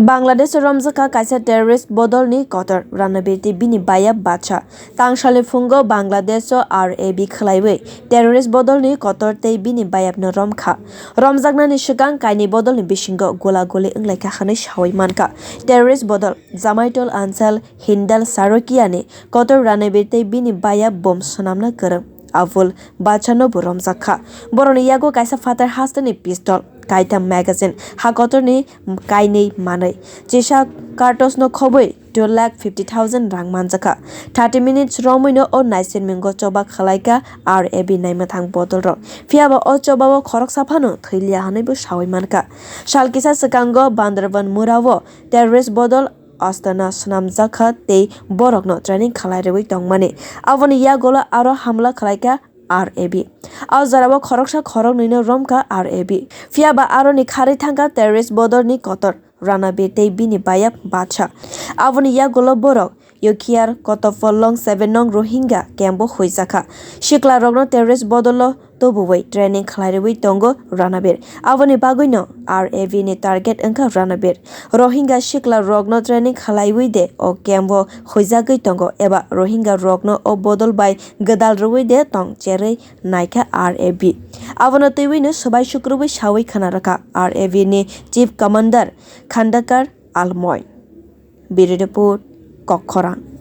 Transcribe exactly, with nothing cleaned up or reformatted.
Bangladesh o romjakha kaisa terrorist bodolni kotor Ranabir tei bini bayap Bacha. Tangsalni phungo Bangladesh o R A B khwlaiwi terrorist bodolni kotor tei bini bayapno romkha. Romjaknani swkang kainwi bodolni bisingo gola goli wnglaikha hwnwi sawi mankha. Terrorist bodol Jamaitul Ansar Hindal Sarokiani kotor Ranabir tei bini bayap bom swnamna kwrwng Abul Bachanobo romjakha. Borokni yago kaisa phatar hasteni pistol, kaitham magazine, ha kotorni kainwi manwi, chisa cartouchno khobwi two lakh fifty thousand rang manjakha. Thirty minutes romwino o naisinmingo choba khwlaikha R A B naimwthang bodolrok. Phiyaba o chobao khoroksa phano thwiliya hwnwibo sawi mankha. Sal kisa swkango Bandarban Murao terrorist bodol Astana swnamjakha tei borokno training khlai rwui tongmani. Aboni yagulo aro hamla khlaikha R A B. O jorao khoroksa khoroknwino romkha R A B. Phiyaba aroni kharwi thangkha terrorist bodolni kotor Ranabir tei bini bayap Bacha. Aboni yagulo borok Ukhrul Kotopalong seven nong Rohingya camp-o huijakha. Siklarokno terrorist bodolo tubuwi training khlai rwui tongo Ranabir. Aboni bagwino R A B ni target wngkha Ranabir. Rohingya siklarokno training khlaiwi de o camp-o huijagwi tongo eba Rohingyarokno o bodol bai gwdal rwui de tong cherwi naikha R A B. Abono twiwino swbai sukrubwi sawi khna rwkha R A B ni Chief Commander Khandakar Almoi. Bureau Report, Kokkhorang.